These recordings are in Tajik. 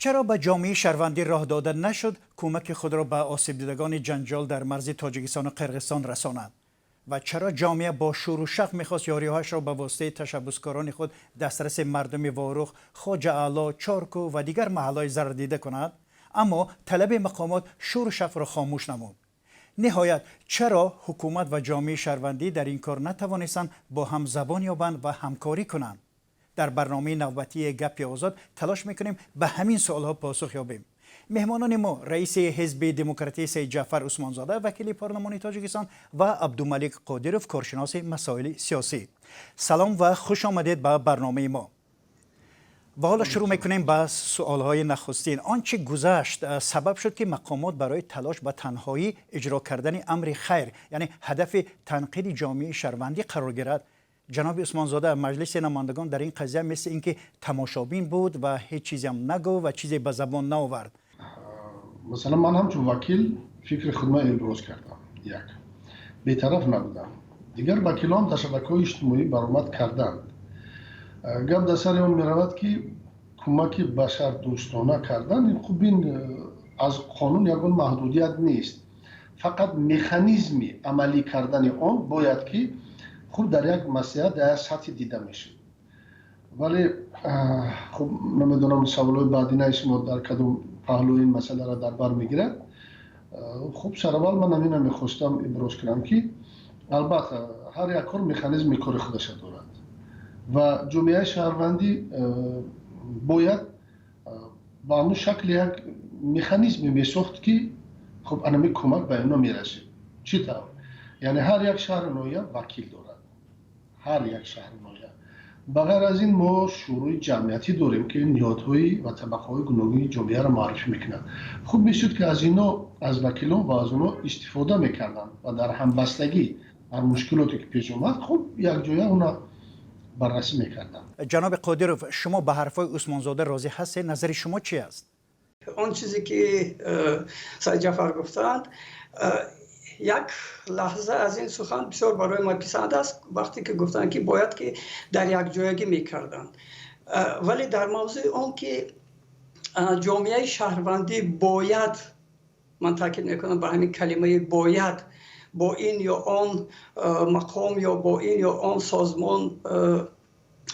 Чаро ба ҷомеаи шаҳрвандӣ роҳ дода нашуд кӯмаки худро ба осебдидагони ҷанҷол дар марзи Тоҷикистону Қирғизистон расонад? Ва чаро ҷомеа бо шӯру шавқ мехост ёриҳояшро ба воситаи ташаббускорони худ дастраси мардуми Ворух, Хоҷа Аъло, Чоркӯ ва дигар маҳаллаҳои зарардида кунад, аммо талаби мақомот шӯру шавқро хомӯш намуд? Ниҳоят, чаро ҳукумат ва ҷомеаи шаҳрвандӣ дар ин кор натавонистанд бо ҳам забон ёбанд ва ҳамкорӣ кунанд? Дар барномаи навбатии «Гапи озод» талош мекунем ба ҳамин суолҳо посух ёбем. Меҳмонони мо: раиси Ҳизби Демократӣ Сайидҷаъфар Усмонзода, вакили парлумони Тоҷикистон, ва Абдумалик Қодиров, коршиноси масоили сиёсӣ. Салом ва хуш омадед ба барномаи мо. Ва ҳоло шурӯъ мекунем ба суолҳои нахустин. Он чӣ гузашт, сабаб шуд, ки мақомот барои талош ба танҳоӣ иҷро кардани амри хайр, яъне ҳадафи танқиди ҷомеаи шаҳрвандӣ қарор гирад. Ҷаноби Усмонзода, Маҷлиси намояндагон дар ин қазия мисли ин ки тамошобин буд ва ҳеҷ чизеам нагуфт ва чизе ба забон наовард. Масалан, ман ҳамчун вакил фикри худро иброз кардам, як бетараф набудам. Дигар вакилон дар шабакаҳои иҷтимоӣ баромад карданд. Гап дар сари он меравад, ки кӯмаки башардӯстона кардан ин хуб, ин аз қонун ягон маҳдудият нест. Фақат механизми амалӣ кардани он бояд ки хуб дар як маслиҳат, дар як сатҳи дида мешуд. Вале хуб, намедонам, саволҳои баъдинаи шумо дар кадом паҳлӯи ин масъаларо дар бар мегирад. Хуб, сараввал ман ҳамина мехостам иброз кунам, ки албатта ҳар як кор механизми кори худаша дорад ва ҷомеаи шаҳрвандӣ бояд ба ҳамун шакли як механизме месохт, ки хуб, анами кӯмак ба ино мерасид. Чӣ тавр? Яъне ҳар як шаҳру ноҳия вакил дорад, ҳар як шаҳру ноҳия. Ба ғайр аз ин, мо шӯрои ҷамъиятӣ дорем, ки ниҳодҳои ва табақаҳои гуногуни ҷомеаро муаррифӣ мекунад. Хуб мешуд, ки аз ино, аз вакилон ва аз онҳо истифода мекарданд ва дар ҳамбастагӣ ҳар мушкилоте ки пеш омад, хуб, якҷоя она баррасӣ мекарданд. Ҷаноби Қодиров, шумо ба ҳарфҳои Усмонзода розӣ ҳастед? Назари шумо чи аст? Он чизе ки Сайидҷаъфар гуфтанд, як лаҳза аз ин сухан бисёр барои ман писанд аст, вақте ки гуфтанд, ки бояд ки дар якҷоягӣ мекарданд. Вале дар мавзӯи он ки ҷомеаи шаҳрвандӣ бояд, ман таъкид мекунам ба ҳамин калимаи «бояд», бо ин ё он мақом ё бо ин ё он созмон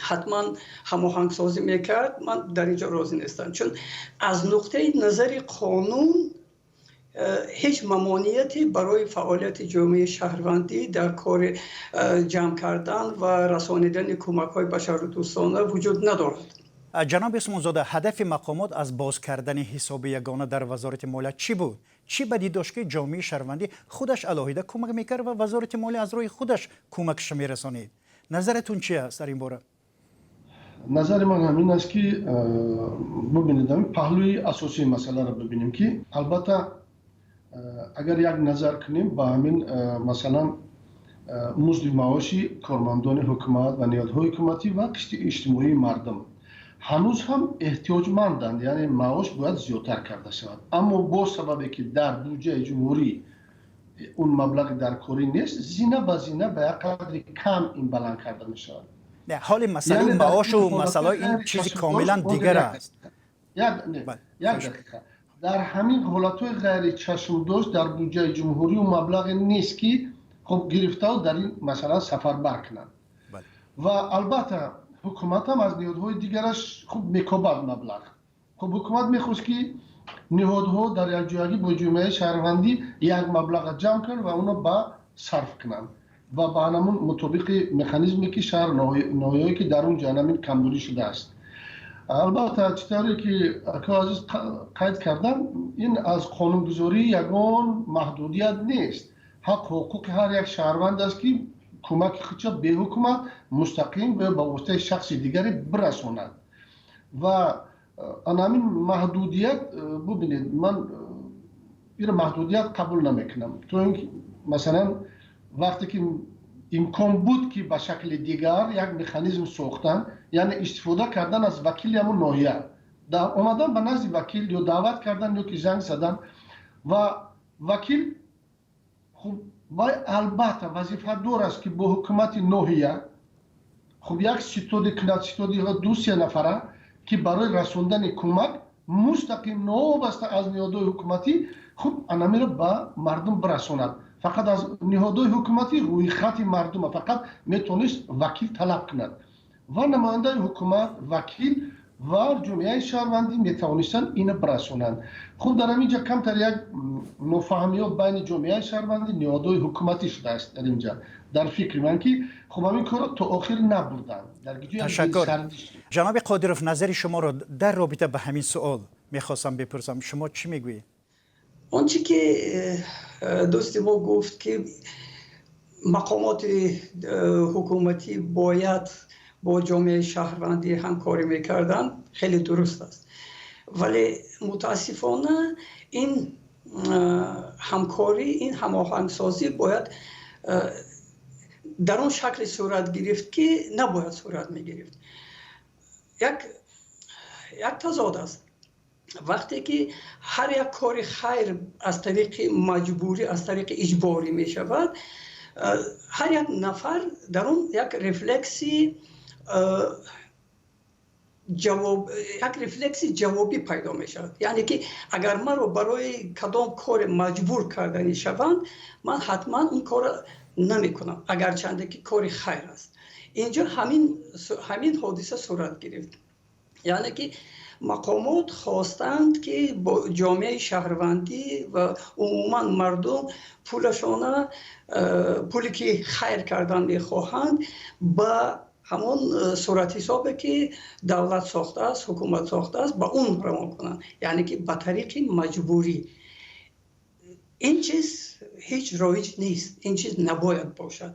ҳатман ҳамоҳангсозӣ мекард, ман дар ин ҷо розӣ нестам, чун аз нуқтаи назари қонун ҳеҷ мамонияте барои фаъолияти ҷомеаи шаҳрвандӣ дар кори ҷамъ кардан ва расонидани кӯмакҳои башардӯстона вуҷуд надорад. Ҷаноби Усмонзода, ҳадафи мақомот аз боз кардани ҳисоби ягона дар Вазорати молия чӣ буд? Чӣ бадӣ дошт, ки ҷомеаи шаҳрвандӣ худаш алоҳида кӯмак мекард ва Вазорати молия аз роҳи худаш кӯмакашро мерасонид? Назаратун чи аст дар ин бора? Назари ман ҳамин аст, ки бубинед, ҳамин паҳлӯи асосии масъаларо бибинем, ки албатта агар як назар кунем ба ҳамин, масалан, музди маоши кормандони ҳукумат ва ниҳодҳои ҳукуматӣ ва қишри иҷтимоии мардум ҳанӯз ҳам эҳтиёҷманданд, яъне маош бояд зиёдтар карда шавад. Аммо бо сабабе ки дар буҷаи ҷумҳурӣ он маблағи даркорӣ нест, зина ба зина ба як қадри кам ин баланд карда мешавад. Ҳоли масъалаи маошу масъалаи ин чизи комилан дигар аст. Як дақиқа. Дар ҳамин ҳолатҳои ғайричашмдошт дар буҷаи ҷумҳурӣ маблағе нест, ки хуб, гирифтау дар ин масъала сафарбар кунанд. Ва албатта ҳукуматам аз ниҳодҳои дигараш хуб мекобад маблағ. Хуб, ҳукумат мехост, ки ниҳодҳо дар якҷоягӣ бо ҷомеаи шаҳрвандӣ як маблаға ҷамъ кунанд ва онро ба сарф кунанд ва ба ҳамун мутобиқи механизме, ки шаҳр ноҳияое ки дар он ҷо ҳамин камбудӣ шудааст. Албатта, чӣ тавре ки акои азиз қайд кардам, ин аз қонунгузорӣ ягон маҳдудият нест. Ҳақ ҳуқуқи ҳар як шаҳрванд аст, ки кӯмаки худша беҳукумат мустақим ё ба воситаи шахси дигаре бирасонад. Ва ана ҳамин маҳдудият, бубинед, ман инро маҳдудият қабул намекунам, то ин ки масалан вақте ки имкон буд, ки ба шакли дигар як механизм сохтан, яъне истифода кардан аз вакили ҳамун ноҳия, омадан ба назди вакил ё даъват кардан ё ки занг задан ва вакил хуб, вай албатта вазифадор аст, ки бо ҳукумати ноҳия хуб, як ситоде кунад, ситоди ду се нафара, ки барои расондани кӯмак. Мустақим, новобаста аз ниҳодҳои ҳукуматӣ, хуб, анамиро ба мардум бирасонад. Фақат аз ниҳодҳои ҳукуматӣ рӯйхати мардума фақат метавонист вакил талаб кунад ва намояндаи ҳукумат, вакил ва ҷомеаи шаҳрвандӣ метавонистанд ина бирасонанд. Хуб, дар ҳамин ҷа камтар як нофаҳмиҳо байни ҷомеаи шаҳрвандӣ, ниҳодҳои ҳукуматӣ шудааст. Дар ин ҷа, дар фикри ман, ки хуб, ҳамин корро то охир набурданд. Ташаккур. Ҷаноби Қодиров, назари шуморо дар робита ба ҳамин суол мехостам бипурсам. Шумо чӣ мегӯед? Он чӣ ки дӯсти мо гуфт, ки мақомоти ҳукуматӣ бояд бо ҷомеаи шаҳрвандӣ ҳамкорӣ мекарданд, хеле дуруст аст, вале мутаассифона ин ҳамкорӣ, ин ҳамоҳангсозӣ бояд дар он шакле сурат гирифт, ки набояд сурат мегирифт. Як тазод аст. Вақте ки ҳар як кори хайр аз тариқи маҷбурӣ, аз тариқи иҷборӣ мешавад, ҳар як нафар дар он як рефлекси ҷавоб, як рефлекси ҷавобӣ пайдо мешавад. Яъне ки агар маро барои кадом коре маҷбур карданӣ шаванд, ман ҳатман он корро намекунам, агарчанде ки кори хайр аст. Инҷо ҳамин ҳодиса сурат гирифт. Яъне ки мақомот хостанд, ки бо ҷомеаи шаҳрвандӣ ва умуман мардум пулашона, пуле ки хайр кардан мехоҳанд, ба ҳамон суратҳисобе ки давлат сохтааст, ҳукумат сохтааст, ба он равон кунанд, яъне ки ба тариқи маҷбурӣ. Ин чиз ҳеҷ роиҷ нест, ин чиз набояд бошад.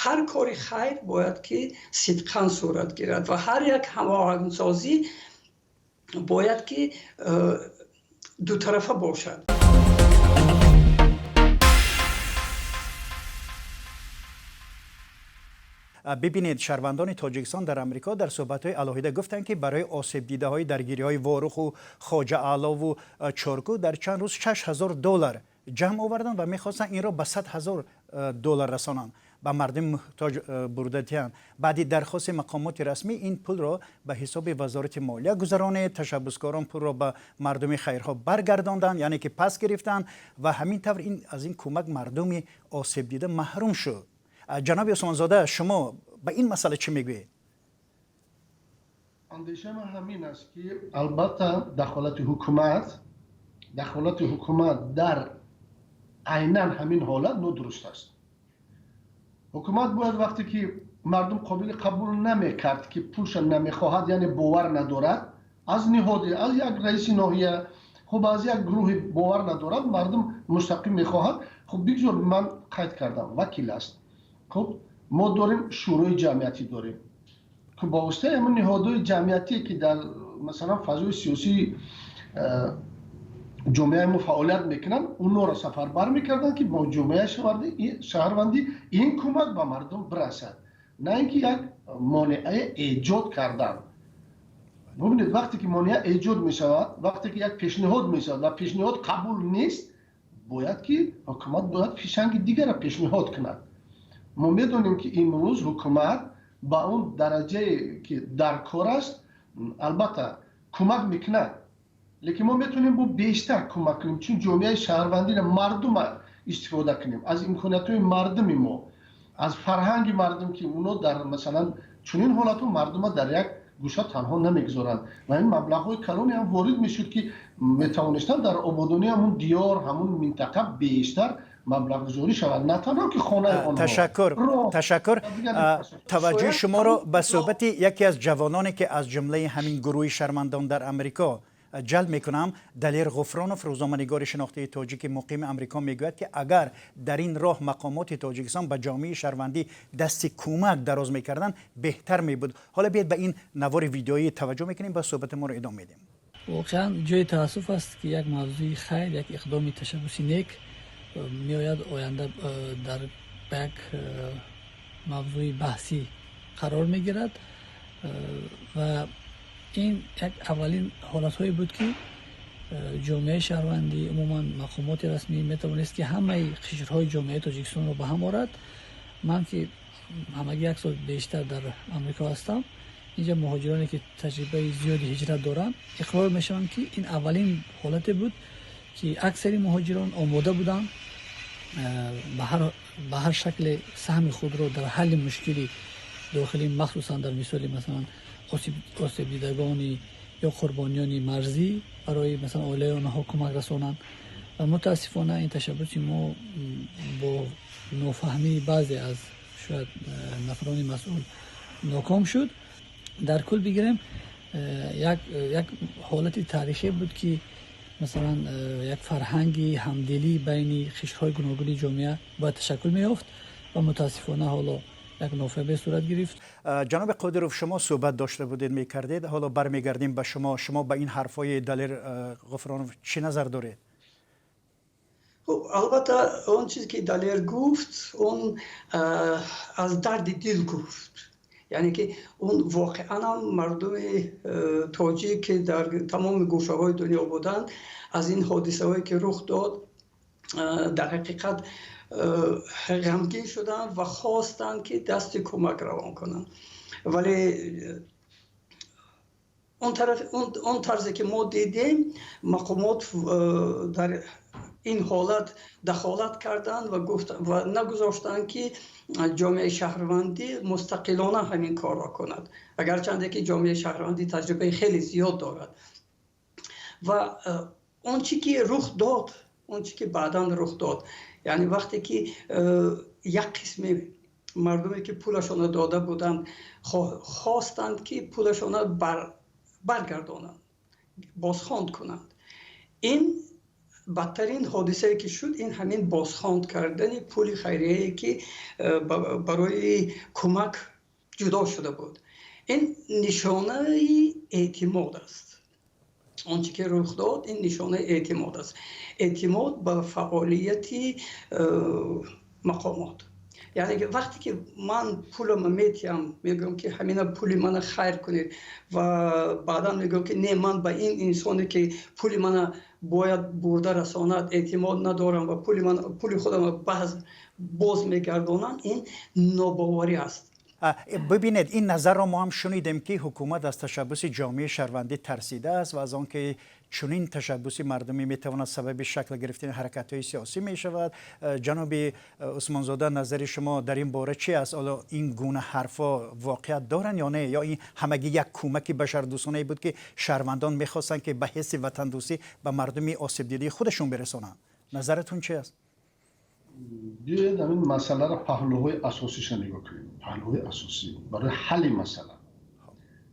Ҳар кори хайр бояд ки сидқан сурат гирад ва ҳар як ҳамоҳангсозӣ бояд ки дутарафа бошад. Бибинед, шаҳрвандони Тоҷикистон дар Амрико дар суҳбатҳои алоҳида гуфтанд, ки барои осебдидаҳои даргириҳои Воруху Хоҷа Аълову Чорку дар чанд рӯз 6000 доллар ҷамъ оварданд ва мехостанд инро ба 100 000 доллар расонанд, ба мардуми муҳтоҷ бурда диҳанд. Баъди дархости мақомоти расмӣ ин пулро ба ҳисоби Вазорати молия гузаронед. Ташаббускорон пулро ба мардуми хайрхоҳ баргардонданд, яъне ки пас гирифтанд, ва ҳамин тавр ин аз ин кӯмак мардуми осебдида маҳрум шуд. Ҷаноби Усмонзода, шумо ба ин масъала чӣ мегӯед? Андешаи ман ҳамин аст, ки албатта дахолати ҳукумат дар айнан ҳамин ҳолат нодуруст аст. Ҳукумат бояд, вақте ки мардум қобили қабул намекард, ки пулша намехоҳад, яъне бовар надорад аз ниҳоде, аз як раиси ноҳия, хуб, аз як гурӯҳи бовар надорад, мардум мустақим мехоҳад. Хуб, бигзор, ман қайд кардам, вакил аст. Хуб, мо дорем, шӯрои ҷамъиятӣ дорем, ба воситаи ҳамин ниҳодҳои ҷамъиятие, ки дар, масалан, фазои сиёсии ҷомеаи мо фаъолият мекунанд, онҳоро сафарбар мекарданд, ки бо ҷомеаи шаҳрвандӣ ин кӯмак ба мардум бирасад, на ин ки як монеае эҷод кардан. Бубинед, вақте ки монеа эҷод мешавад, вақте ки як пешниҳод мешавад ва пешниҳод қабул нест, бояд ки ҳукумат бояд фишанги дигарро пешниҳод кунад. Мо медонем, ки имрӯз ҳукумат ба он дараҷае ки дар кор аст, албатта, кӯмак мекунад, лекин мо метавонем бо бештар кӯмак кунем, чун ҷомеаи шаҳрвандиро, мардума истифода кунем, аз имкониятҳои мардуми мо, аз фарҳанги мардум, ки оно дар, масалан, чунин ҳолатҳо мардума дар як гӯша танҳо намегузоранд. Ва ин маблағҳои калоне ҳам ворид мешуд, ки метавонистанд дар ободонии ҳамун диёр, ҳамун минтақа бештар маблағгузорӣ шавад, на танҳо ки хонаи онҳо. Ташаккур, ташаккур. Таваҷҷӯҳи шуморо ба суҳбати яке аз ҷавононе, ки аз ҷумлаи ҳамин гурӯҳи шаҳрвандон дар Амрико, ҷалб мекунам. Далер Ғуфронов, рӯзноманигори шинохтаи тоҷики муқими Амрико, мегӯяд, ки агар дар ин роҳ мақомоти Тоҷикистон ба ҷомеаи шаҳрвандӣ дасти кӯмак дароз мекарданд, беҳтар мебуд. Ҳоло биед ба ин навори видеоӣ таваҷҷӯҳ мекунем ва суҳбати моро идома медиҳем. Воқеан, ҷои таассуф аст, ки як мавзӯи хайр, як иқдоми ташаббуси нек меояд, оянда дар ба як мавзӯи баҳсӣ қарор мегирад. Ва ин як аввалин ҳолатҳое буд, ки ҷомеаи шаҳрвандӣ, умуман мақомоти расмӣ метавонист, ки ҳамаи қишрҳои ҷомеаи Тоҷикистонро ба ҳам орад. Ман ки ҳамагӣ як сол бештар дар Амрико ҳастам. Инҷа муҳоҷироне, ки таҷрибаи зиёди ҳиҷрат доранд, иқрор мешаванд, ки ин аввалин ҳолате буд, ки аксари муҳоҷирон омода буданд ба ҳар шакле саҳми худро дар ҳалли мушкили дохилӣ, махсусан дар мисоли, масалан, осебдидагони ё қурбониёни марзӣ, барои, масалан, оилаи онҳо кӯмак расонанд. Ва мутаассифона ин ташаббуси мо бо нофаҳмии баъзе аз шояд нафарони масъул ноком шуд. Дар кул бигирем, як ҳолати таърихӣ буд, ки масалан як фарҳанги ҳамдилӣ байни қишрҳои гуногуни ҷомеа бояд ташаккул меёфт ва мутаассифона ҳоло як нофаҳмӣ сурат гирифт. Ҷаноби Қодиров, шумо суҳбат дошта будед, мекардед, ҳоло бармегардем ба шумо. Шумо ба ин ҳарфҳои Далер Ғуфронов чӣ назар доред? Хуб, албатта, он чизе ки Далер гуфт, он аз дарди дил гуфт, яъне ки он воқеан ҳам мардуми тоҷик, ки дар тамоми гӯшаҳои дунё буданд, аз ин ҳодисаҳое ки рух дод, дар ҳақиқат ғамгин шуданд ва хостанд, ки дасти кӯмак равон кунанд. Вале он тараф, он тарзе ки мо дидем, мақомот дар ин ҳолат дахолат карданд ва ва нагузоштанд, ки ҷомеаи шаҳрвандӣ мустақилона ҳамин корро кунад, агарчанде ки ҷомеаи шаҳрвандӣ таҷрибаи хеле зиёд дорад. Ва он чӣ ки рух дод, он чӣ ки баъдан рух дод, яъне вақте ки як қисми мардуме, ки пулашонро дода буданд, хостанд, ки пулашонро баргардонанд, бозхонд кунанд, ин бадтарин ҳодисае ки шуд, ин ҳамин бозхонд кардани пули хайрияе, ки барои кӯмак ҷудо шуда буд, ин нишонаи эътимод аст. Он чӣ ки рух дод, ин нишонаи эътимод аст, эътимод ба фаъолияти мақомот. Яъне вақте ки ман пулама метиҳам, мегӯям, ки ҳамина пули мана хайр кунед, ва баъдан мегӯям, ки не, ман ба ин инсоне, ки пули мана бояд бурда расонад, эътимод надорам ва пули худама боз мегардонам, ин нобоварӣ аст. Бибинед, ин назарро мо ҳам шунидем, ки ҳукумат аз ташаббуси ҷомеаи шаҳрвандӣ тарсидааст ва аз он ки чунин ташаббуси мардумӣ метавонад сабаби шакл гирифтани ҳаракатҳои сиёсӣ мешавад. Ҷаноби Усмонзода, назари шумо дар ин бора чи аст? Ҳоло ин гуна ҳарфҳо воқеият доранд ё не, ё ин ҳамагӣ як кӯмаки башардӯстонае буд, ки шаҳрвандон мехостанд, ки ба ҳисси ватандӯстӣ ба мардуми осебдидаи худашон бирасонанд? Назаратон чи аст? Биёед, ҳамин масъаларо паҳлӯҳои асосиша нигоҳ кунем, паҳлӯҳои асосӣ барои ҳалли масъала,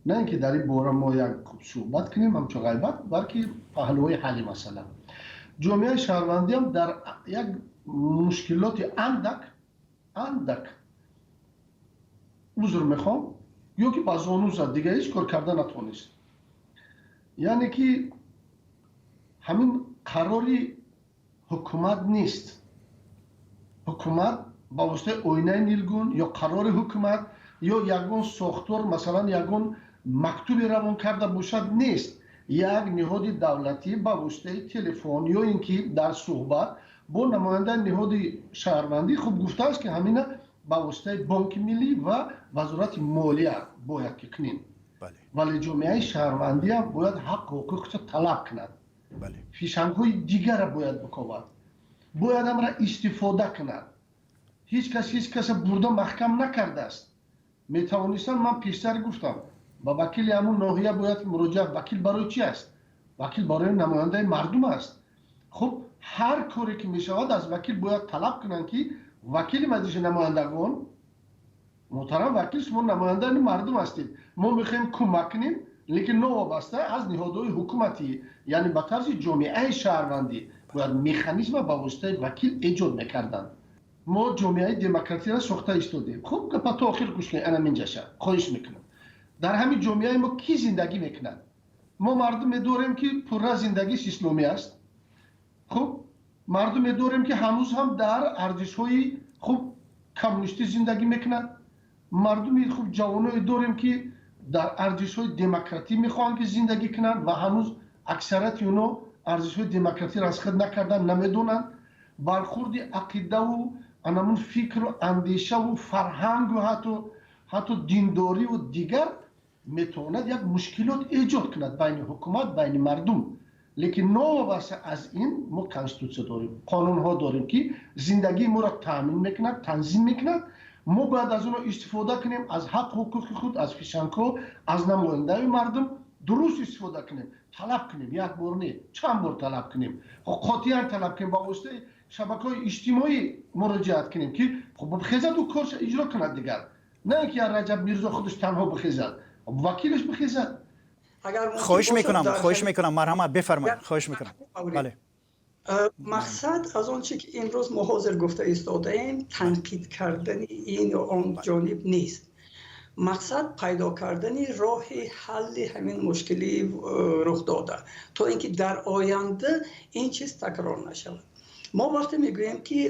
на ин ки дар ин бора мо як суҳбат кунем ҳамчун ғайбат, балки паҳлӯҳои ҳалли масъала. Ҷомеаи шаҳрвандиам дар як мушкилоти андак андак, узр мехоҳам, ё ки ба зону зад, дига ҳеҷ кор карда натавонист. Яъне ки ҳамин қарори ҳукумат нест. Ҳукумат ба воситаи оинаи нилгун ё қарори ҳукумат ё ягон сохтор, масалан, ягон мактубе равон карда бошад, нест. Як ниҳоди давлатӣ ба воситаи телефон ё ин ки дар суҳбат бо намояндаи ниҳоди шаҳрвандӣ хуб гуфтааст, ки ҳамина ба воситаи Бонки миллӣ ва Вазорати молия бояд ки кунем. Вале ҷомеаи шаҳрвандиам бояд ҳаққу ҳуқуқша талаб кунад, фишангҳои дигара бояд биковад, бояд амра истифода кунад. Ҳеҷ кас ҳеҷ каса бурда маҳкам накардааст. Метавонистанд, ман пештар гуфтам, ба вакили ҳамун ноҳия бояд муроҷиат. Вакил барои чи аст? Вакил барои намояндаи мардум аст. Хуб, ҳар коре ки мешавад, аз вакил бояд талаб кунанд, ки вакили Маҷлиси намояндагон, муҳтарам вакил, шумо намояндаи мардум ҳастед, мо мехоҳем кӯмак кунем, лекин новобаста аз ниҳодҳои ҳукуматӣ, яъне ба тарзи ҷомеаи шаҳрвандӣ бояд механизма ба воситаи вакил эҷод мекарданд. Мо ҷомеаи демократияро сохта истодем. Хуб, гапа то охир гӯш кунед, ана минҷаша хоҳиш мекунам. Дар ҳамин ҷомеаи мо кӣ зиндагӣ мекунад? Мо мардуме дорем, ки пурра зиндагиш исломӣ аст. Хуб, мардуме дорем, ки ҳанӯз ҳам дар арзишҳои хуб коммунистӣ зиндагӣ мекунад. Мардуми хуб, ҷавоное дорем, ки дар арзишҳои демократӣ мехоҳанд ки зиндагӣ кунанд ва ҳанӯз аксарияти онҳо арзишҳои демократиро аз худ накарданд, намедонанд. Бархурди ақидаву анамун фикру андешаву фарҳангу ҳатто диндориву дигар метавонад як мушкилот эҷод кунад байни ҳукумат, байни мардум. Лекин новобаста аз ин мо конститутсия дорем, қонунҳо дорем, ки зиндагии моро таъмин мекунад, танзим мекунад. Мо бояд аз онҳо истифода кунем, аз ҳақ ҳуқуқи худ, аз фишангҳо, аз намояндаи мардум дуруст истифода кунем, талаб кунем, як бор не, чанд бор талаб кунем, қотиан талаб кунем, ба воситаи шабакаҳои иҷтимоӣ муроҷиат кунем, ки хуб бихезад ӯ корша иҷро кунад дигар. На ин ки Раҷаб Мирзо худаш танҳо бихезад, вакилаш бихезад. Хоҳиш мекунам, хоҳиш мекунам, марҳамат, бифармоед, хоҳиш мекунам. Бале. Мақсад аз он чи ки имрӯз мо ҳозир гуфта истодаем, танқид кардани ин ё он ҷониб нест. Мақсад пайдо кардани роҳи ҳалли ҳамин мушкили рух дода, то ин ки дар оянда ин чиз такрор нашавад. Мо вақте мегӯем, ки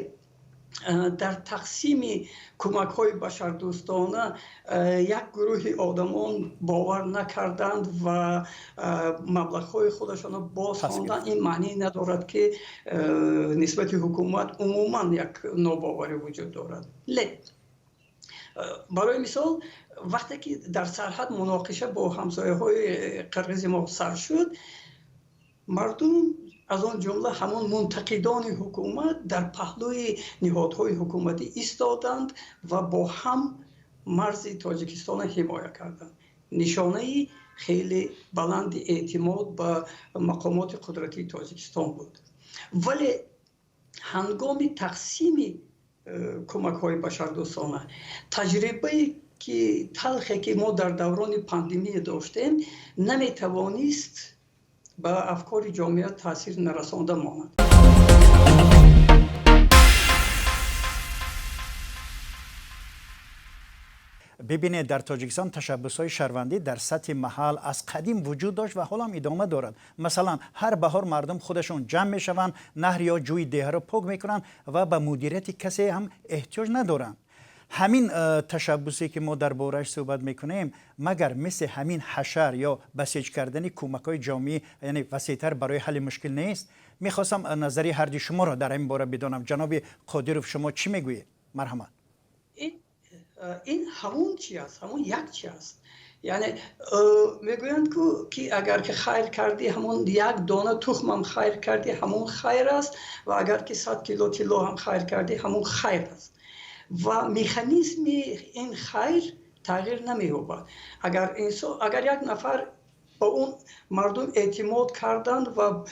дар тақсими кӯмакҳои башардӯстона як гурӯҳи одамон бовар накарданд ва маблағҳои худашонро боз хонданд, ин маънӣ надорад, ки нисбати ҳукумат умуман як нобоварӣ вуҷуд дорад. Барои мисол, вақте ки дар сарҳад муноқиша бо ҳамсояҳои қирғизи мо сар шуд, мардум, аз он ҷумла ҳамон мунтақидони ҳукумат, дар паҳлӯи ниҳодҳои ҳукуматӣ истоданд ва бо ҳам марзи Тоҷикистонро ҳимоя карданд. Нишонаи хеле баланди эътимод ба мақомоти қудратии Тоҷикистон буд. Вале ҳангоми тақсими кӯмакҳои башардӯстона, таҷрибае ки талхе ки мо дар даврони пандемия доштем, наметавонист ба афкори ҷомеа таъсир нарасонда монад. Бибинед, дар Тоҷикистон ташаббусҳои шаҳрвандӣ дар сатҳи маҳал аз қадим вуҷуд дошт ва ҳоло ҳам идома дорад. Масалан, ҳар баҳор мардум худашон ҷамъ мешаванд, наҳр ё ҷӯи деҳаро пок мекунанд ва ба мудирияти касе ҳам эҳтиёҷ надоранд. Ҳамин ташаббусе ки мо дар борааш суҳбат мекунем, магар мисли ҳамин ҳашар ё басеҷ кардани кӯмакҳои ҷомеӣ, яъне васеътар барои ҳалли мушкил нест? Мехостам назари ҳарди шуморо дар ҳамин бора бидонам. Ҷаноби Қодиров, шумо чӣ мегӯед? Марҳамат. Ин ҳамон чи аст, ҳамон як чи аст. Яъне мегӯянд, ки агар ки хайр кардӣ, ҳамон як дона тухмам хайр кардӣ, ҳамон хайр аст, ва агар ки 100 кило тилло ҳам хайр кардӣ, ҳамон хайр аст. Ва механизми ин хайр тағйир намеёбад. Агар инсон, агар як нафар ба он мардум эътимод карданд ва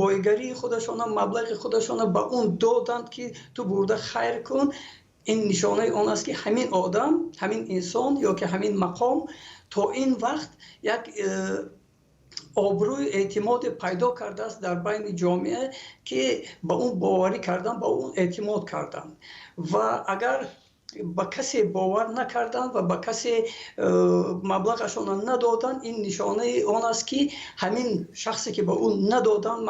бойгарии худашона, маблағи худашона ба он доданд, ки ту бурда хайр кун, ин нишонаи он аст, ки ҳамин одам, ҳамин инсон ё ки ҳамин мақом то ин вақт як обрӯи эътимоде пайдо кардааст дар байни ҷомеа, ки ба он боварӣ кардан, ба он эътимод карданд. Ва агар ба касе бовар накарданд ва ба касе маблағашонро надоданд, ин нишонаи он аст, ки ҳамин шахсе ки ба ӯ надоданд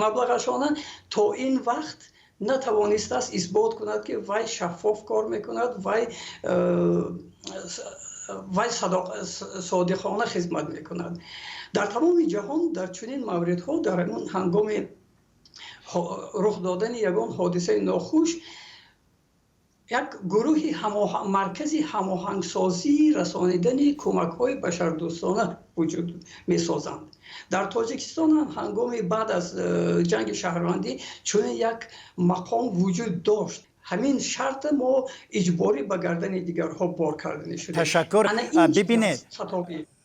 маблағашонро, то ин вақт натавонистааст исбот кунад, ки вай шаффоф кор мекунад, вай содиқона хизмат мекунад. Дар тамоми ҷаҳон дар чунин мавридҳо, дар ҳамон ҳангоми рух додани ягон ҳодисаи нохуш, як гурӯҳи маркази ҳамоҳангсозии расонидани кӯмакҳои башардӯстона вуҷуд месозанд. Дар Тоҷикистон ҳам ҳангоми баъд аз ҷанги шаҳрвандӣ чунин як мақом вуҷуд дошт. Ҳамин шарта мо иҷборӣ ба гардани дигарҳо бор карда шудем. Ташаккур. Бибинед,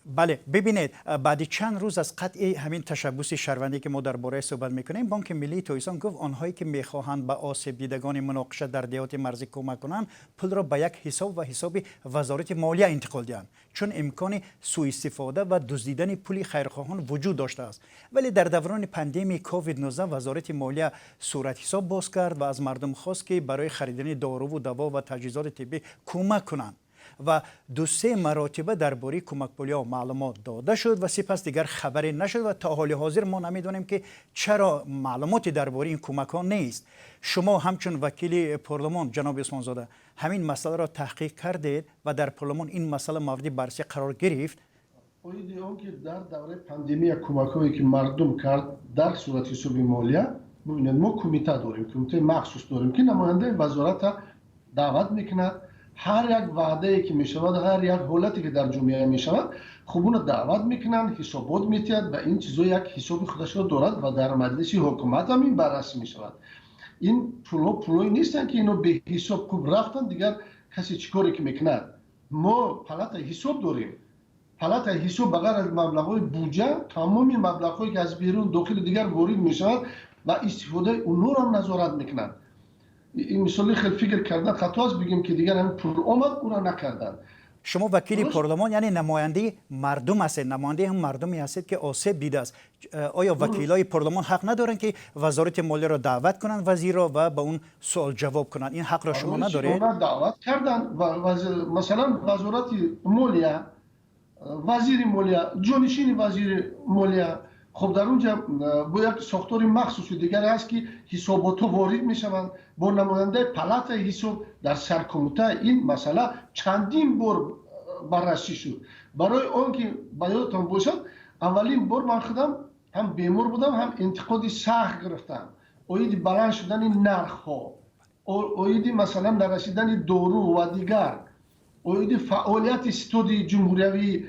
бале, бибинед, баъди чанд рӯз аз қатъи ҳамин ташаббуси шаҳрвандӣ, ки мо дар бораи суҳбат мекунем, Бонки миллии Тоҷикистон гуфт, онҳое ки мехоҳанд ба осебдидагони муноқиша дар деҳоти марзӣ кӯмак кунанд, пулро ба як ҳисоб ва ҳисоби Вазорати молия интиқол диҳанд, чун имкони сӯистифода ва дуздидани пули хайрхоҳон вуҷуд доштааст. Вале дар даврони пандемияи COVID-19 Вазорати молия суратҳисоб боз кард ва аз мардум хост, ки барои харидани доруву даво ва таҷҳизоти тиббӣ кӯмак кунанд. Ва ду-се маротиба дар бораи кӯмакпулиҳо маълумот дода шуд ва сипас дигар хабаре нашуд ва то ҳоли ҳозир мо намедонем, ки чаро маълумоте дар бораи ин кӯмакҳо нест. Шумо ҳамчун вакили парлумон, ҷаноби Усмонзода, ҳамин масъаларо таҳқиқ кардед ва дар парлумон ин масъала мавриди баррасӣ қарор гирифт? Оиди он ки дар давраи пандемия кӯмакҳое ки мардум кард дар суратҳисоби молия, бибинед, мо кумита дорем, кумитаи махсус дорем, ки намояндаи вазората даъват мекунад. Ҳар як ваъдае ки мешавад, ҳар як ҳолате ки дар ҷомеа мешавад, хуб, уна даъват мекунанд, ҳисобот метиҳад ва ин чизо як ҳисоби худашро дорад ва дар маҷлиси ҳукумат ҳам ин баррасӣ мешавад. Ин пулҳо пулҳое нестанд, ки ино беҳисоб хуб рафтанд, дигар касе чӣ коре ки мекунад. Мо палатаи ҳисоб дорем. Палатаи ҳисоб ба ғайр аз маблағҳои буҷа, тамоми маблағҳое ки аз берун, дохили дигар ворид мешавад ва истифодаи онҳоро назорат мекунанд. Ин мисоли хел фикр кардан хато аст, бигем ки дигар ҳамин пул омад, ура накарданд. Шумо вакили парлумон, яъне намояндаи мардум ҳастед, намояндаи ҳам мардуме ҳастед, ки осеб дидааст. Оё вакилои парлумон ҳақ надоранд, ки вазорати молияро даъват кунанд, вазирро, ва ба он суол ҷавоб кунанд? Ин ҳақро шумо надоред? Даъват карданд, масалан, вазорати молия, вазири молия, ҷонишини вазири молия. Хуб, дар онҷа бо як сохтори махсуси дигаре ҳаст, ки ҳисоботҳо ворид мешаванд. Бо намояндаи палатаи ҳисоб дар саркомита ин масъала чандин бор баррасӣ шуд. Барои он ки ба ёдатон бошад, аввалин бор ман худам ҳам бемор будам, ҳам интиқоди сахт гирифтам оиди баланд шудани нархҳо, оиди, масалан, нарасидани дору ва дигар, оиди фаъолияти ситоди ҷумҳуриявӣ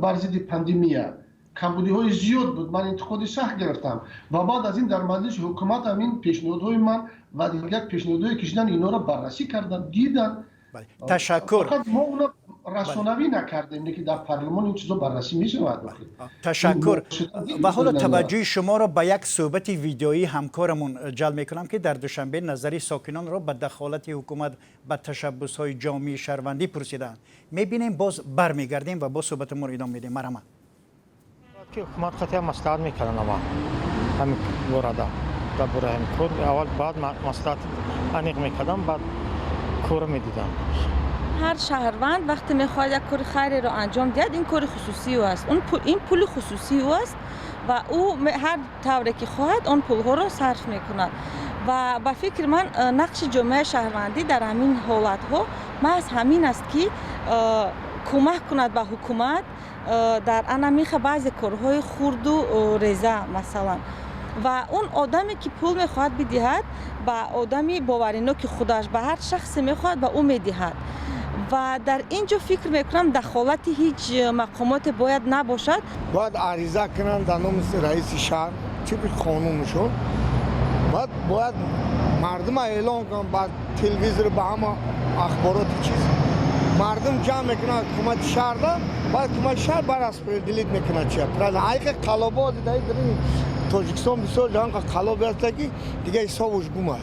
бар зидди пандемия. Камбудиҳои зиёд буд, ман интиқоди сахт гирифтам ва баъд аз ин дар маҷлиси ҳукумат ҳамин пешниҳодҳои ман ва дигар пешниҳодҳое ки шуданд, инҳоро баррасӣ карданд, диданд. Ташаккур. Мо уна расонавӣ накардем, лекин дар парлумон ин чизо баррасӣ мешавад. Ташаккур. Ва ҳоло таваҷҷӯҳи шуморо ба як суҳбати видеоии ҳамкорамон ҷалб мекунам, ки дар Душанбе назари сокинонро ба дахолати ҳукумат ба ташаббусҳои ҷомеаи шаҳрвандӣ пурсидаанд. Мебинем, боз бармегардем ва боз суҳбатамонро идома медиҳем. Марҳамат. Ки ҳукумат қатъиян маслиҳат мекарданд аввал ҳамин борада, дар бораи ҳамин кор аввал, баъд маслиҳат аниқ мекардам, баъд корро медидам. Ҳар шаҳрванд вақте мехоҳад як кори хайреро анҷом диҳад, ин кори хусусии ӯ аст, ин пули хусусии ӯ аст ва ӯ ҳар тавре ки хоҳад, он пулҳоро сарф мекунад. Ва ба фикри ман, нақши ҷомеаи шаҳрвандӣ дар ҳамин ҳолатҳо маҳз ҳамин аст, ки кӯмак кунад ба ҳукумат дар анамиха баъзе корҳои хурду реза, масалан. Ва он одаме ки пул мехоҳад бидиҳад, ба одами бовариноки худаш, ба ҳар шахсе мехоҳад, ба ӯ медиҳад. Ва дар ин ҷо, фикр мекунам, дахолати ҳеҷ мақомоте бояд набошад. Бояд ариза кунанд дар номи раиси шаҳр, тибқи қонуншон. Баъд бояд мардума эълон кунанд ба телевизор, ба ҳама ахбороти чиз. Мардум ҷамъ мекунанд ҳукумати шаҳрда, баъд ҳукумати шаҳр бараспределить мекунад. Чия айқа қалоботи дар Тоҷикистон бисёр ҷанқа қалоби ҳаста, ки дига ҳисобуш гума.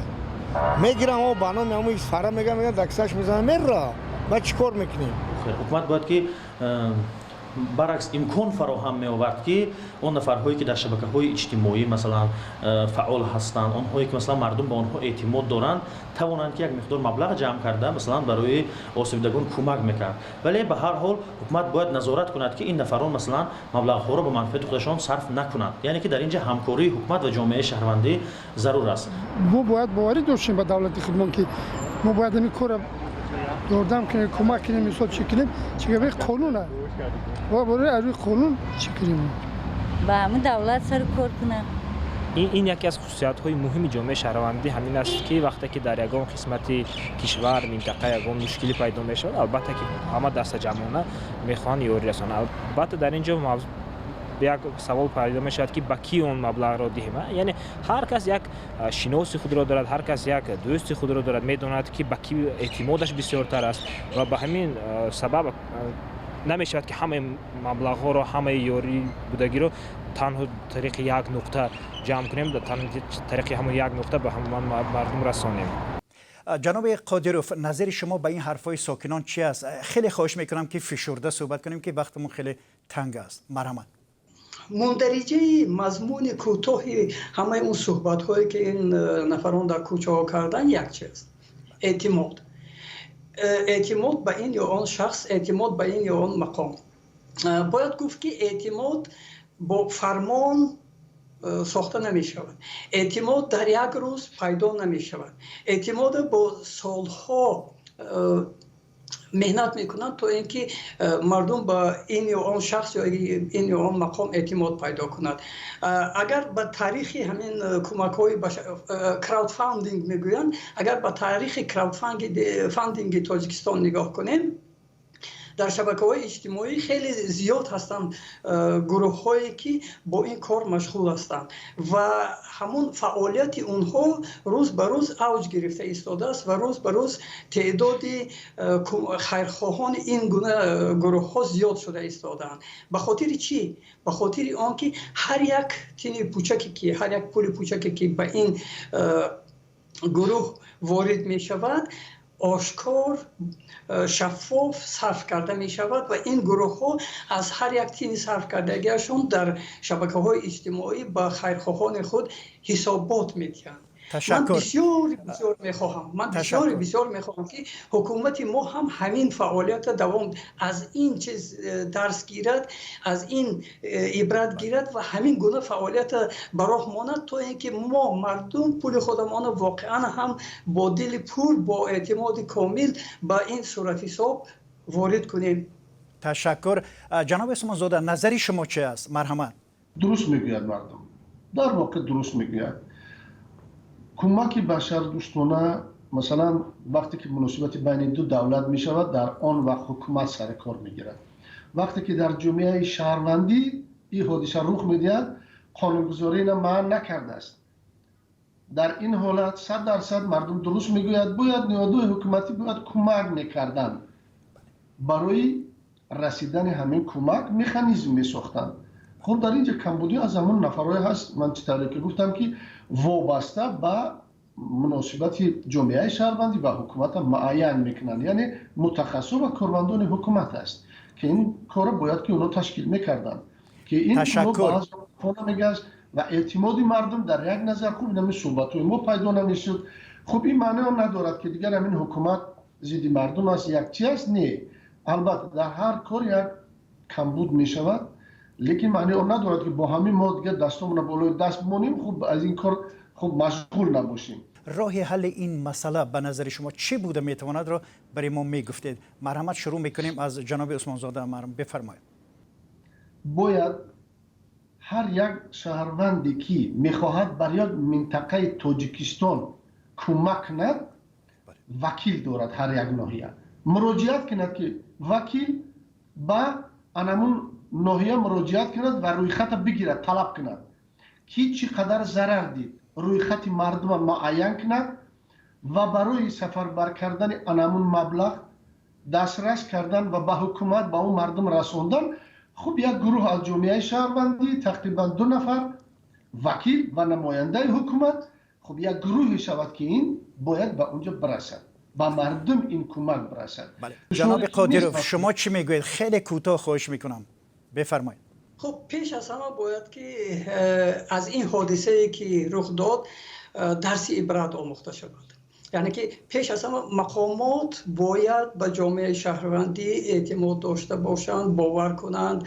Мегирам о ба номи ҳамун Исфара, мегам, мегам, даксаш мезанам, мерра. Баъд чӣ кор мекунем? Ҳукумат бояд ки баръакс имкон фароҳам меовард, ки он нафарҳое ки дар шабакаҳои иҷтимоӣ, масалан, фаъол ҳастанд, онҳое ки, масалан, мардум ба онҳо эътимод доранд, тавонанд ки як миқдор маблағ ҷамъ карда, масалан, барои осебдидагон кӯмак мекард. Вале ба ҳар ҳол ҳукумат бояд назорат кунад, ки ин нафарон, масалан, маблағҳоро ба манфиати худашон сарф накунанд. Яъне ки дар ин ҷа ҳамкории ҳукумат ва ҷомеаи шаҳрвандӣ зарур аст. Мо бояд боварӣ доштем ба давлати худмон, ки мо бояд ҳамин корро ёрдам кунем, кӯмак кунем, мисол, чӣ кунем, чӣ қонуна барои аз рӯи қонун чӣ кунем. Ба ҳамин давлат сару кор кунам. Ин яке аз хусусиятҳои муҳими ҷомеаи шаҳрвандӣ ҳамин аст, ки вақте ки дар ягон қисмати кишвар, минтақа ягон мушкилӣ пайдо мешавад, албатта ки ҳама дастаҷамъона мехоҳанд ёрӣ расонанд. Албатта, дар ин ҷо як савол пайдо мешавад, ки ба кӣ он маблағро диҳем. Яъне ҳар кас як шиноси худро дорад, ҳар кас як дӯсти худро дорад, медонад, ки ба кӣ эътимодаш бисёртар аст. Ва ба ҳамин сабаб намешавад, ки ҳамаи маблағҳоро, ҳамаи ёрӣ будагиро танҳо тариқи як нуқта ҷамъ кунем, тариқи ҳамон як нуқта ба ҳамон мардум расонем. Ҷаноби Қодиров, назари шумо ба ин ҳарфҳои сокинон чи аст? Хеле хоҳиш мекунам, ки фишурда суҳбат кунем, ки вақтамон хеле танг аст. Марҳамат. Мундариҷаи мазмуни кӯтоҳи ҳамаи он суҳбатҳое, ки ин нафарон дар кӯчаҳо карданд, як чиз: эътимод. Эътимод ба ин ё он шахс, эътимод ба ин ё он мақом. Бояд гуфт, ки эътимод бо фармон сохта намешавад, эътимод дар як рӯз пайдо намешавад, эътимод бо солҳо. Меҳнат мекунанд, то ин ки мардум ба ин ё он шахс ё ин ё он мақом эътимод пайдо кунад. Агар ба таърихи ҳамин кӯмакҳои краудфандинг мегӯянд, агар ба таърихи краудфандинги Тоҷикистон нигоҳ кунем, дар шабакаҳои иҷтимоӣ хеле зиёд ҳастанд гурӯҳҳое, ки бо ин кор машғул ҳастанд, ва ҳамун фаъолияти онҳо рӯз ба рӯз авҷ гирифта истодааст ва рӯз ба рӯз теъдоди хайрхоҳони ин гуна гурӯҳҳо зиёд шуда истодаанд. Ба хотири чӣ? Ба хотири он ки ҳар як тини пучаке ки, ҳар як пули пучаке ки ба ин гурӯҳ ворид мешавад, ошкор, шаффоф сарф карда мешавад ва ин гурӯҳҳо аз ҳар як тини сарф кардагиашон дар шабакаҳои иҷтимоӣ ба хайрхоҳони худ ҳисобот медиҳанд. Ман бисёр бисёр мехоҳам, ман бисёр бисёр мехоҳам, ки ҳукумати мо ҳам ҳамин фаъолиятро давом, аз ин чиз дарс гирад, аз ин ибрат гирад ва ҳамин гуна фаъолиятро ба роҳ монад, то ин ки мо, мардум, пули худамонро воқеан ҳам бо дили пур, бо эътимоди комил ба ин суратҳисоб ворид кунем. Ташаккур. Ҷаноби Усмонзода, назари шумо чи аст? Марҳамат. Дуруст мегӯяд мардум, дар воқеъ дуруст мегӯяд. Кӯмаки башардӯстона, масалан, вақте ки муносибати байни ду давлат мешавад, дар он вақт ҳукумат сари кор мегирад. Вақте ки дар ҷомеаи шаҳрвандӣ ин ҳодиса рух медиҳад, қонунгузорӣ ина манъ накардааст. Дар ин ҳолат 100% мардум дуруст мегӯяд, бояд ниҳодҳои ҳукуматӣ бояд кӯмак мекарданд. Барои расидани ҳамин кӯмак механизм месохтанд. Хуб, дар инҷа камбудӣ аз ҳамон нафарҳое ҳаст, ман чӣ тавре ки гуфтам, ки вобаста ба муносибати ҷомеаи шаҳрвандӣ ва ҳукумата муайян мекунанд, яъне мутахассис ва кормандони ҳукумат аст, ки ин корро бояд ки онҳо ташкил мекарданд, ки ин мегашт ва эътимоди мардум дар як назар хуб ҳамин суҳбатҳои мо пайдо намешуд. Хуб, ин маъне он надорад, ки дигар ҳамин ҳукумат зидди мардум аст, як чи аст. Не, албатта, дар ҳар кор як камбуд мешавад, лекин маъне он надорад, ки бо ҳамин мо дигар дастомона болои даст бимонем, хуб, аз ин кор хуб машғул набошем. Роҳи ҳалли ин масъала ба назари шумо чӣ буда метавонадро барои мо мегуфтед. Марҳамат, шурӯъ мекунем аз ҷаноби Усмонзода, бифармоед. Бояд ҳар як шаҳрванде, ки мехоҳад бар як минтақаи Тоҷикистон кӯмак кунад, вакил дорад, ҳар як ноҳия муроҷиат кунад, ки вакил ба анамун ноҳия муроҷиат кунад ва рӯйхата бигирад, талаб кунад, ки чӣ қадар зарар дид, рӯйхати мардума муайян кунад ва барои сафарбар кардани анамун маблағ дастрас кардан ва ба ҳукумат, ба он мардум расондан. Хуб, як гурӯҳ аз ҷомеаи шаҳрвандӣ, тақрибан ду нафар вакил ва намояндаи ҳукумат, хуб, як гурӯҳе шавад, ки ин бояд ба онҷо бирасад, ба мардум ин кӯмак бирасад. Ҷаноби Қодиров, шумо чӣ мегӯед? Хеле кӯтоҳ, хоҳиш мекунам, бифармоед. Хуб, пеш аз ҳама бояд ки аз ин ҳодисае, ки рух дод, дарси ибрат омӯхта шавад. Яъне ки пеш аз ҳама мақомот бояд ба ҷомеаи шаҳрвандӣ эътимод дошта бошанд, бовар кунанд,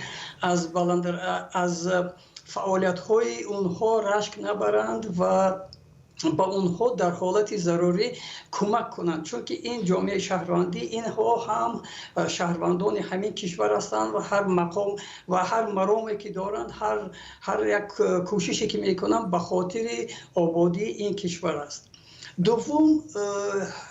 аз баланд аз фаъолиятҳои онҳо рашк набаранд ва ба онҳо дар ҳолати зарурӣ кӯмак кунанд, чунки ин ҷомеаи шаҳрвандӣ, инҳо ҳам шаҳрвандони ҳамин кишвар ҳастанд ва ҳар мақом ва ҳар мароме ки доранд, ҳар як кӯшише ки мекунанд, ба хотири ободии ин кишвар аст. Дуввум,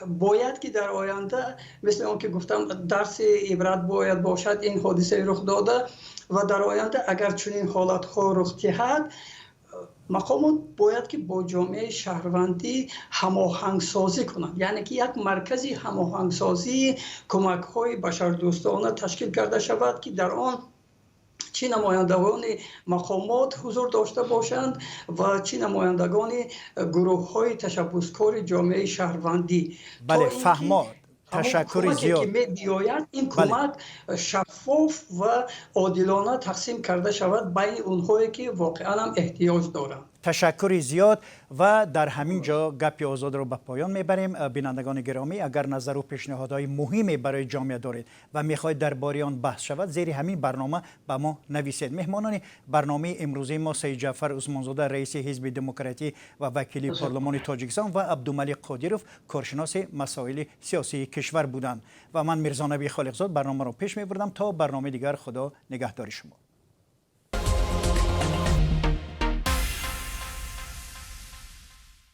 бояд ки дар оянда, мисли он ки гуфтам, дарси ибрат бояд бошад ин ҳодисаи рух дода ва дар оянда агар чунин ҳолатҳо рух диҳад, мақомот бояд ки бо ҷомеаи шаҳрвандӣ ҳамоҳангсозӣ кунанд, яъне ки як маркази ҳамоҳангсозии кӯмакҳои башардӯстона ташкил карда шавад, ки дар он чӣ намояндагони мақомот ҳузур дошта бошанд ва чӣ намояндагони гурӯҳҳои ташаббускори ҷомеаи шаҳрвандӣ. Бале, фаҳмо, ташаккури зиёд. Ки мебиёяд, ин кӯмак шаффоф ва одилона тақсим карда шавад байни онҳое, ки воқеан ҳам эҳтиёҷ доранд. Ташаккури зиёд ва дар ҳамин ҷо Гапи озодро ба поён мебарем. Бинандагони гиромӣ, агар назару пешниҳодҳои муҳиме барои ҷомеа доред ва мехоҳед дар бораи он баҳс шавад, зери ҳамин барнома ба мо нависед. Меҳмонони барномаи имрӯзаи мо Саидҷаъфар Усмонзода, раиси Ҳизби Демократӣ ва вакили парлумони Тоҷикистон, ва Абдумалик Қодиров, коршиноси масоили сиёсии кишвар буданд ва ман, Мирзонаби Холиқзод, барномаро пеш мебурдам. То барномаи дигар, Худо нигаҳдори шумо.